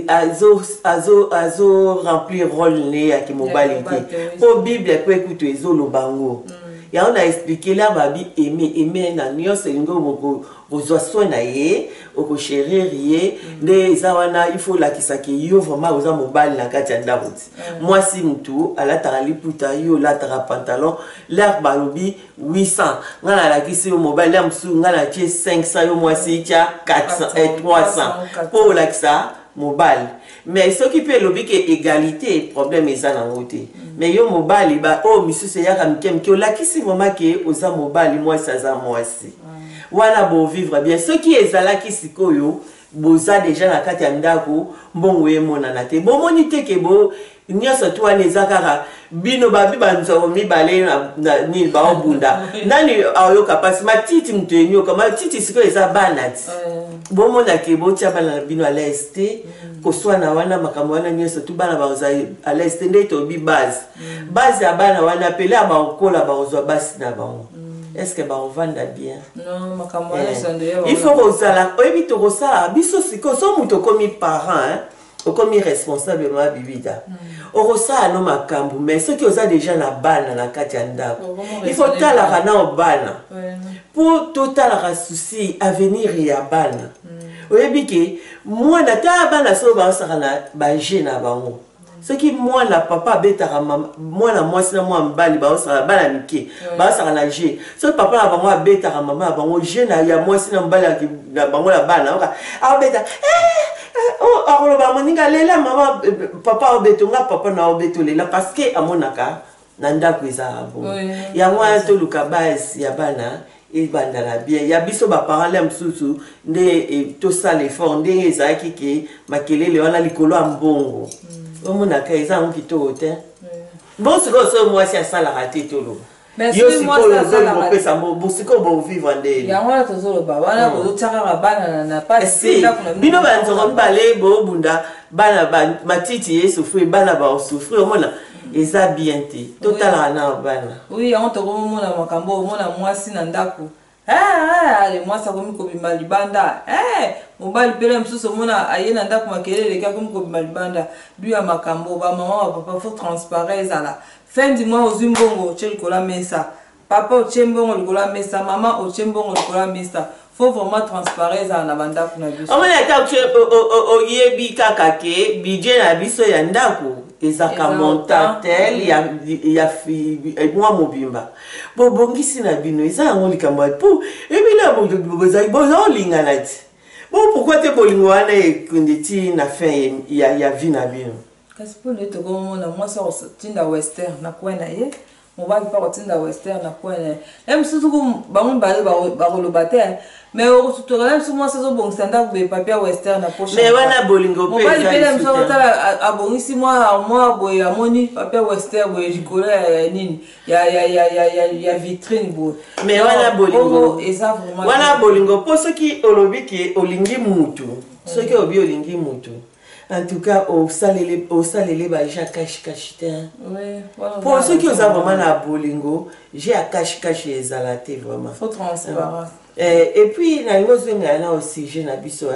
azo remplir rôle ne yaki mobali te, mpo Bible mpe kutu ezoloba ngo. Yango na expliquer la babi aime, aime na nyonso elingi kozwa soin na ye, okochérir ye nde eza wana. Il faut olakisaki yo vraiment oza mobali na kati ya ndako ti mwasi mutu alataka liputa, yo olataka pantalon. Lere balobi 800, ngai nalakisi yo mobali ya mosusu, ngai natie 500, yo mwasi tia 400, 300, mpo olakisa mobali. Mais soki mpe elobi ke égalité, problème eza nango te. Mais yo mobali, oyo misusu eyaka mike mike, olakisi vraiment ke oza mobali, mwasi aza mwasi wana, bovivre bien. Soki ezalaki sikoyo boza déjà na kati ya ndako, mbongo emonana te, bomoni te ke bo nyonso tu wana eza kaka bino babi banzoko mibale nini baobunda, nani aoyoka mpasi? Matiti moto enyoka matiti. Sikoyo eza bana ti bomona ke botia bana na bino à l'aise te, koswana wana, makambo wana nyonso tu, bana bakozwa à l'aise te. Nde tobi base ya bana wana pele ya bakokola, bakozwa basi na bango, est ce que bakovanda bien? Il faut kozala oyebi tokosala biso sikoyo. So moto okomi parent, okomi responsable, ma bibida, okosala no makambo. Mais soki oza déjà na bana na kati ya ndako, il faut talaka nao bana, mpo totalaka souci avenir ya bana. Oyebi ke mwana, tala bana soki baosaka na baje na bango, soki mwana papa abetaka mwana mwasi na mwana mobali, baosaka bana mike, baosaka na jeu, soki papa na bango abetaka mama na bango, jeu na ya mwasi na mobali na bango na bana oka abeta. Oh, akoloba moninga lela mama eh, papa obeto nga papa na obeto lela parce que amonaka na ndako ezalaka bongo. Yango wana toluka base ya bana ebanda na bien ya biso baparent ya mosusu nde eh, tosala effort ndenge ezalaki ke makelele wana likolo ya mbongo mm. omonaka eza yango kitoko te. Bon, sikoyo soki mwasi asalaka te, toloba yo sikoyo ozoli kopesa mbongo, sikoyo bovivre ndeni? Yango wana tozoloba wana bozotia kaka bana na pasi. Bino banzoko mibale bobunda, bana matiti esouffrir, bana baosouffrir, omona eza bien te. Totalaka na bana. Oui, yango tokomomona makambo, omona mwasi na ndako, ale mwasi akomi kobima libanda, mobali pele mosusu omona aye na ndako, makelele eleki, akomi kobima libanda du ya makambo. Bamama, bapapa, faut transparent ezala. Fin du mois, ozwi mbongo, otie likolo ya mesa, papa otie mbongo likolo ya mesa, mama otie mbongo likolo ya mesa. Faut vraiment transparent ezala na bandako na biso. Omoni, ata oyebi kaka ke budget na biso ya ndako ezaka montant tel ya mwa mobimba, bobongisi na bino, eza yango likambo po ebino boza olingana ti. Bon, pourquoi te bolingo wana ekende ti na fin ya vie na bino? Kasi mpo nde tokomona mwasi akotinda western na coin na ye, mobali mpe akotinda western na coin na ye. Na mosusu bango mibale bakoloba te, mais okosutoka na mosusu mwasi azobongisa ndako boye, papier western na poche. Mais wana bolingo mpe. Mobali mpe na mosusu akotala, abongisi mwa armoire boye, amoni papier western boye likolo ya nini, ya vitrine boye. Mais wana bolingo eza vraiment wana bolingo, mpo soki olobi ke olingi mutu, soki olobi olingi mutu, en tout cas osalele, osalele baja cache-cache te, mpo soki oza vraiment na bolingo, jeu ya cache-cache ezala te vraiment. Faut transparence. Et puis nalingi ozongela na sujet na biso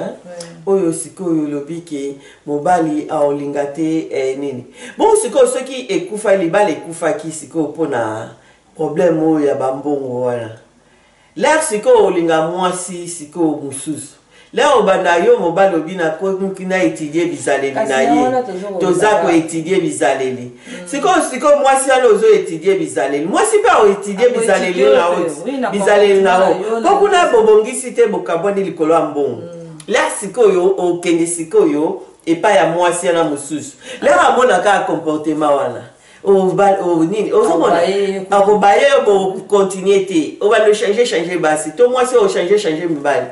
oyo sikoyo olobi ke mobali aolinga te nini. Bon, sikoyo soki ekufa, libala ekufaki sikoyo mpona problème oyo ya bambongo wana, l'heure sikoyo olinga mwasi sikoyo mosusu, l'heure obanda yo mobali obi na étudie bizaleli na ye, toza koétudie bizaleli sikoyo. Sikoyo mwasi wana ozoétudie bizaleli, mwasi mpe aoétudie bizaleli na bizaleli na o, mpo kuna bobongisi te, bokabwani likolo ya mbongo. L'heure sikoyo okende sikoyo epai ya mwasi wana mosusu, l'heure amonaka ya comportement wana nini, ozomona akobaye yo, bokontinue te, obanda ochange change basi to mwasi, ochange change mibali.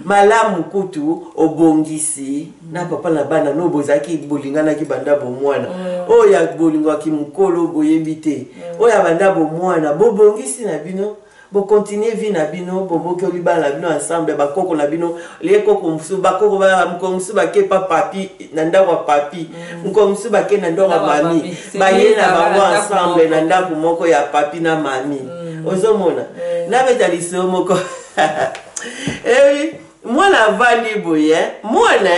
Malamu kutu obongisi na papa na bana no bozalaki bolinganaki banda bomwana, oyo ya bolingwaki mokolo boyebi te, oyo ya banda bomwana, bobongisi na bino, bokontinue vie na bino, bobokoli bana na bino ensemble. Bakoko na bino lie koko mosusu, bakoko mokolo mosusu bake pa papi na ndako ya papi, mokolo mosusu bake na ndako ya mami, baye na bango ensemble na ndako moko ya papi na mami. Ozomona, nabeta lisolo moko ewi mwana avandi boye, mwana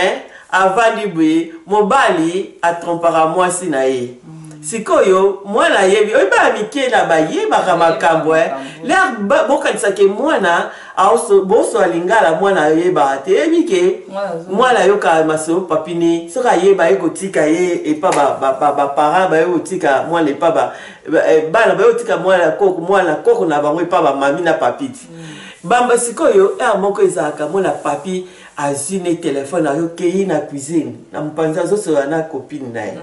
avandi boye, mobali atrompaka mwasi na ye. Sikoyo mwana ayebi oyo bana mike na bayebaka makambo. L'heure bokanisaka mwana boso lingala, mwana ayebaka te, yebi ke mwana ayokaka masolo papine. Soki ayeba, ye kotika ye epa baparent, baye kotika mwana epa bana, baye kotika mwana koko, mwana koko na bango epa bamami na papi ti bamba. Sikoyo heure moko ezalaka mwana papi azwi ne telefone, ayokei na cuisine na mopanzi, azosolola na copine na ye.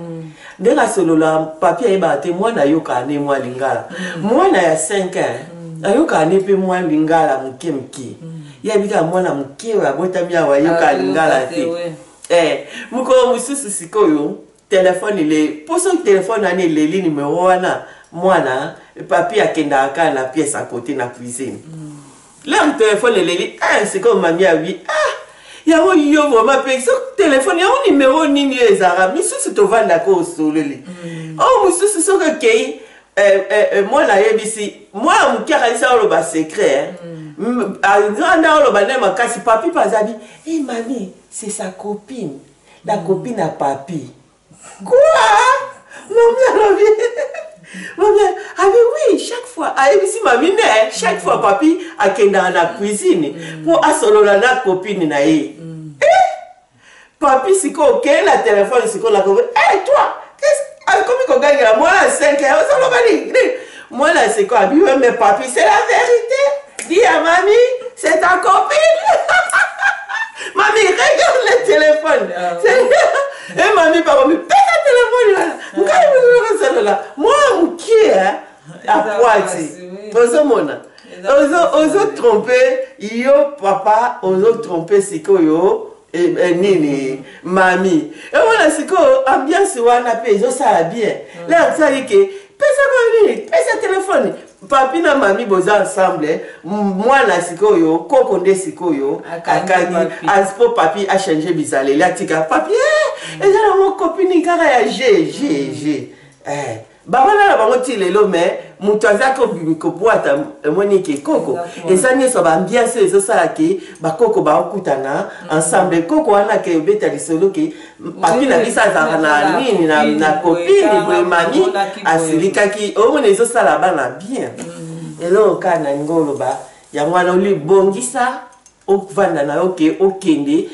Ndenge asolola, papi ayebaka te mwana ayokaka ne mwa lingala. Mwana ya 5 ans ayokaka ne mpe mwa lingala moke moke. Ye ayebi kaka mwana moke oyo abotami awa ayokaka lingala te. Mokolo mosusu sikoyo telefone ele, mpo soki telefone wana eleli numero wana, mwana papi akendaka kaka na pièce à côté na cuisine. L'heure telefone eleli, sikoyo mami abi: "Ah, yango yo vraiment mpe soki telefone yango numero nini oyo ezalaka misusu tovandaka osololi oyo mosusu." Soki okei, mwana ayebisi mwana moke, akanisi oloba secret, nde oloba nde makasi. Papi mpe azabi: "E mami, c'est sa copine, la copine à papi." Quoi? Mami alobi, mami abi: "Oui, chaque fois." Ayebisi mami ne chaque fois papi akendaka na cuisine mpo asolola na copine na ye. Eh, papi sikoyo okei na telefone, sikoyo nakomi: "Eh, toi, akomi kogangela mwana 5 ans, ozoloba nini?" Mwana sikoyo abi: "Oui, mais papi, c'est la vérité, dis à mamie, c'est ta copine. Mamie, regarde le." Telefone e mami bakomi pesa telefone wana, ngai mozolola mwana mokie apwati. Ozomona, ozotrompe yo papa, ozotrompe sikoyo nini, mami. Emona sikoyo ambiance wana mpe ezosala bien. La osali ke pesa nini, pesa telefone. Papi na mami boza ensemble, mwana sikoyo koko nde sikoyo akangi mpo papi achange bizaleli, atika papi. Eza nango copine kaka ya g g g bavanda na bango ti lelo. Mais moto aza kobwata, emoni ke koko eza nyonso baambiance oyo ezosala ke bakoko baokutana ensemble. Koko wana ke obeta lisolo ke papi na biso azalaka na nini, na copine boye, mami asilikaki. Omona ezosala bana bien. Eloko kaka na ningo oloba yango wana, olibongisa, ovanda na yo ke okende,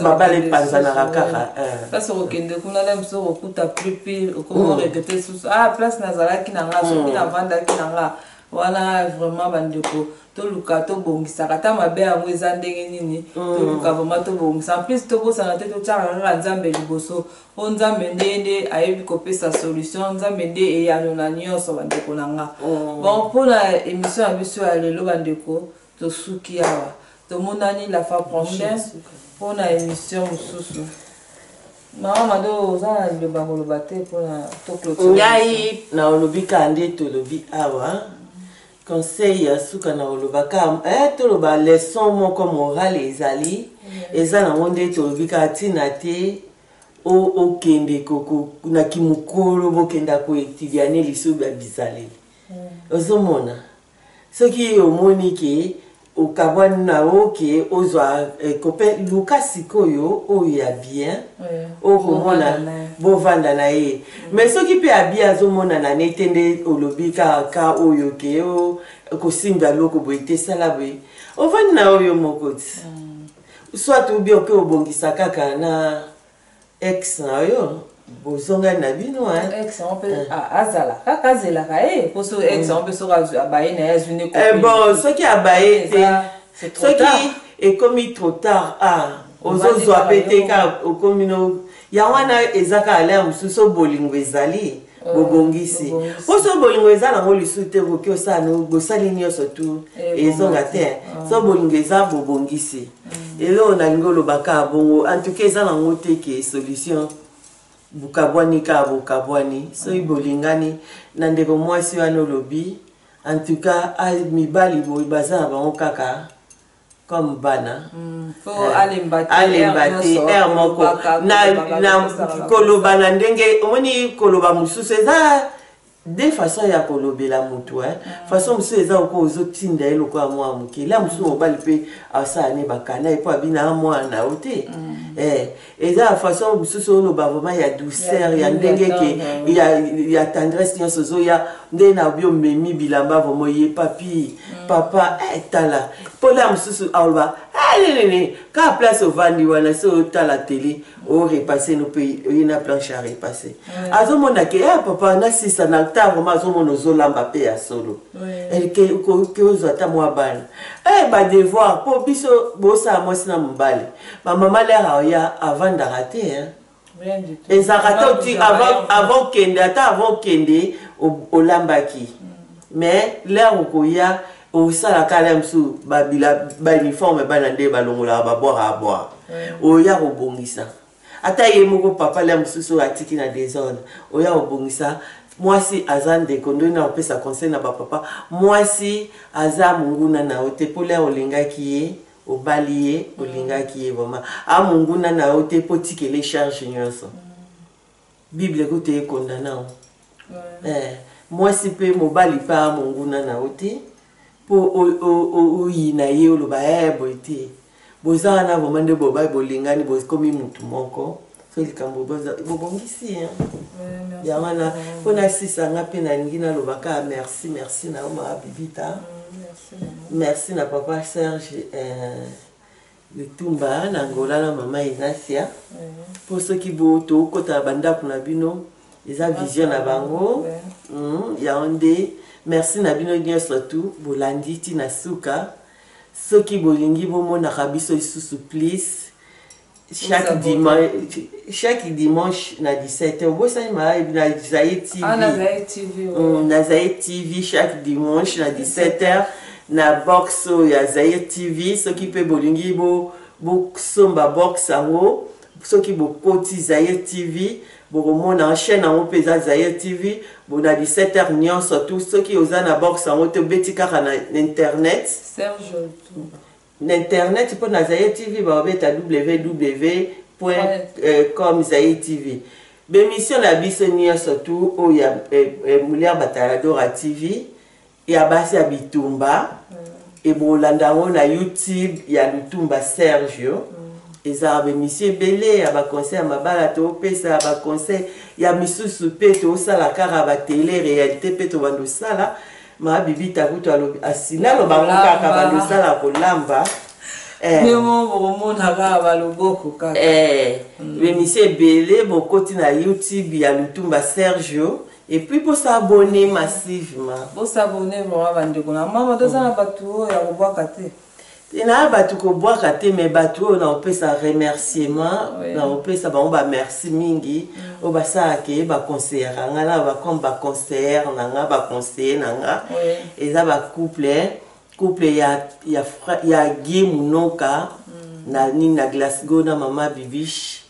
mabala epanzanaka kaka. Place okokende kuna na biso, okokuta plus pire, okomi regretter susu: ah, place nazalaki na nga, soki navandaki na nga wana. Vraiment bandeko, toluka tobongisaka ata mabe yango eza ndenge nini, toluka vraiment tobongisa. En plus tobosana te, totiaka kaka Nzambe liboso, mpo Nzambe nde nde ayebi kopesa solution, Nzambe nde eyano na nyonso. Bandeko na nga, bon, mpona émission ya biso ya lelo, bandeko, tosuki awa. Tomonani la fois prochaine mpona émission mosusu. Mama Mado, oza na liloba koloba te mpona toclôture? Ngai na olobi kaka nde tolobi awa. Conseil ya suka na koloba kaka, toloba leçon moko morale ezali, eza nango nde tolobi kaka ntina te okende na kimokolo, bokenda koétudier lisusu ya bizaleli. Ozomona, soki omoni ke okabwani na oke ozwa copain, luka sikoyo oyo ya bien, okomona bovanda na ye. Mais soki mpe abi azomonana ne te, nde olobi kaka oyo ke kosimba eloko boye te, sala boye, ovandi na oyo moko ti soit obi oke obongisa kaka na ex na yo, bozongani na bino. Ex yango mpe azala kaka, azelaka ye, po so ex yango mpe soki abaye na ye, azwi ne. Bon, soki abaye te, soki ekomi trop tard, ah, ozozwa mpe te, kaka okomi no yango wana. Eza kaka lere mosusu bolingo ezali, bobongisi, po so bolingo eza nango lisusu te, okoki osala bosali nyonso tu, ezonga te. So bolingo eza, bobongisi. Eloko nalingi oloba kaka bongo, en tout cas eza nango te ke solution bokabwani kaka bokabwani. Soki bolingani na ndeko mwasi wana olobi, en tout cas mibali boye baza na bango kaka comme bana. Alemba te aire moko na koloba na ndenge omoni koloba mosusu. Eza deux façon ya kolobela motu. Façon mosusu eza oko ozotinda ye lokola mwana moke. La mosusu mobali mpe asala ne bakana ye mpo abina mwana na yo te. Eza ya façon mosusu oloba vraiment ya douceur, ya ndenge ke ya tendresse nyonso ozoya nde na bi omemi bilamba vraiment ye papi, papa, tala. Mpo la mosusu aloba nini, kaka place ovandi wana, so otala tele, orepasse no mpe oye na planche ya repasse, azomona ke papa nasisa na ta vraiment, azomona ozolamba mpe ya solo, ke ozwa ata mwa bana badevoir mpo biso bosala mwasi na mobali. Bamama lere oya avandaka te, ezalaka ata oti avant okende, ata avant okende olambaki, mais lere okoya osalaka ala mosusu bauniforme bana nde balongolaka, babwaka abwaka, oya kobongisa. Ata ye moko papa lia mosusu oyo atiki na désordre, oya kobongisa. Mwasi aza ndeko ndoi na kopesa conseil na bapapa: mwasi aza monguna na yo te, mpo lia olingaki ye, obali ye, olingaki ye vraiment, a monguna na yo te mpo tikele charge nyonso. Bible ekuti ekondana o mwasi mpe mobali mpe a monguna na yo te mpo oyina ye, oloba boye te. Boza wana vraiment nde bobali bolingani, bokomi mutu moko. So likambo bobongisi yango wana mpo nasisanga mpe nalingi naloba kaka merci, merci na yo Mama Bibita, merci na papa Serge Lutumba na Ngola na mama Inasia, mpo soki tokota na bandako na bino, eza vision na bango yango nde. Merci na bino nyonso tu bolandi ntina suka. Soki bolingi bomonaka biso lisusu, please. Chaque dimanche, chaque dimanche na 17h, obosani ma na Zaïre TV. Ah, na Zaïre TV. Ouais. Na Zaïre TV chaque dimanche na 17h na box oyo ya Zaïre TV soki mpe bolingi bo bosomba box yango soki bokoti Zaïre TV bokomona chaîne yango mpe eza Zaïre TV na 17h nyonso tout soki oza na box yango te obeti kaka na internet. Serge Lutumba. Na internet mpo na Zaïre TV babeta www com Zaïre TV. B'emission na biso nyonso tout oyo ya Muliere Bataladora TV ya basi ya bitumba ebolanda yango na YouTube ya Lutumba Sergio. Ezalaka b'emission ebele ya ba conseil ya mabala topesa ba conseil ya misusu mpe tosala kaka ba tele réalité mpe tobanda osala. Ma Bibita kutu alobi asila aloba ngo kaka bando osala kolamba. Ndemo bokomona kaka baloboko kaka. B'emission ebele bokoti na YouTube ya Lutumba Sergio et puis bosabonner massivement. Bosabonner vraiment bandeko na mama toza na bato oyo ya kobwaka te. Na bato kobwaka te mais bato oyo naopesa remerciement, naopesa bango ba merci mingi oyo basalaka ye baconseillaka nga na bacomme baconseillère na nga baconseiller na nga eza bacouple couple ya, ya, ya Guy Munoka na nini na Glasgow na mama Bibiche,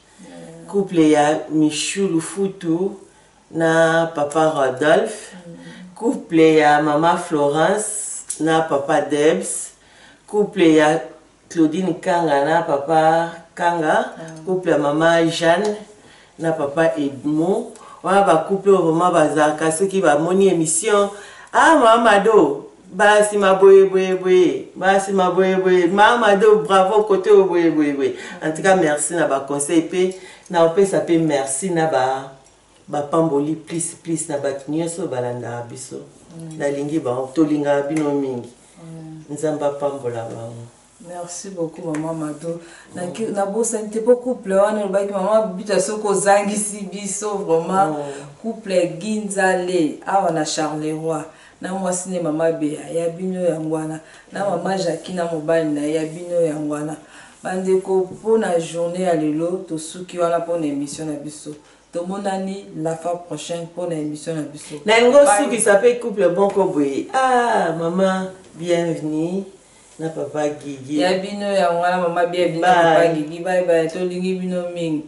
couple ya Michou Lufutu na papa Rodolphe, couple ya mama Florence na papa Debs, couple ya Claudine Kanga na papa Kanga, couple ya mama Jeanne na papa Edmond. Wana ba couple oyo vraiment bazalaka soki bamoni émission, ah mama Mado basima boye boye boye, basima boye boye, mama Mado bravo côté oyo boye boye boye. En tout cas merci na ba conseil pe na opesa pe merci na ba bapamboli plus plus na bato nyonso balandaka biso. Nalingi bango, tolingaka bino mingi. Nzambe apambola bango. Merci beaucoup maman Mado. Nabosani te po couple wana olobaki maman Bita soki ozangisi biso vraiment couple Ginzale awa na Charleroi na mwasi ne mama Bea ya bino yango wana na mama Jackie na mobali na ye ya bino yango wana. Bandeko mpona journée ya lelo tosuki wana mpona émission na biso. Tomonani la fois prochaine mpona émission na biso. Nalingi osukisa mpe couple moko boye. Ah mama bienvenue na papa Gigi. Ya bino yango wana mama bienvenue na papa Gigi. Bye bye, tolingi bino mingi.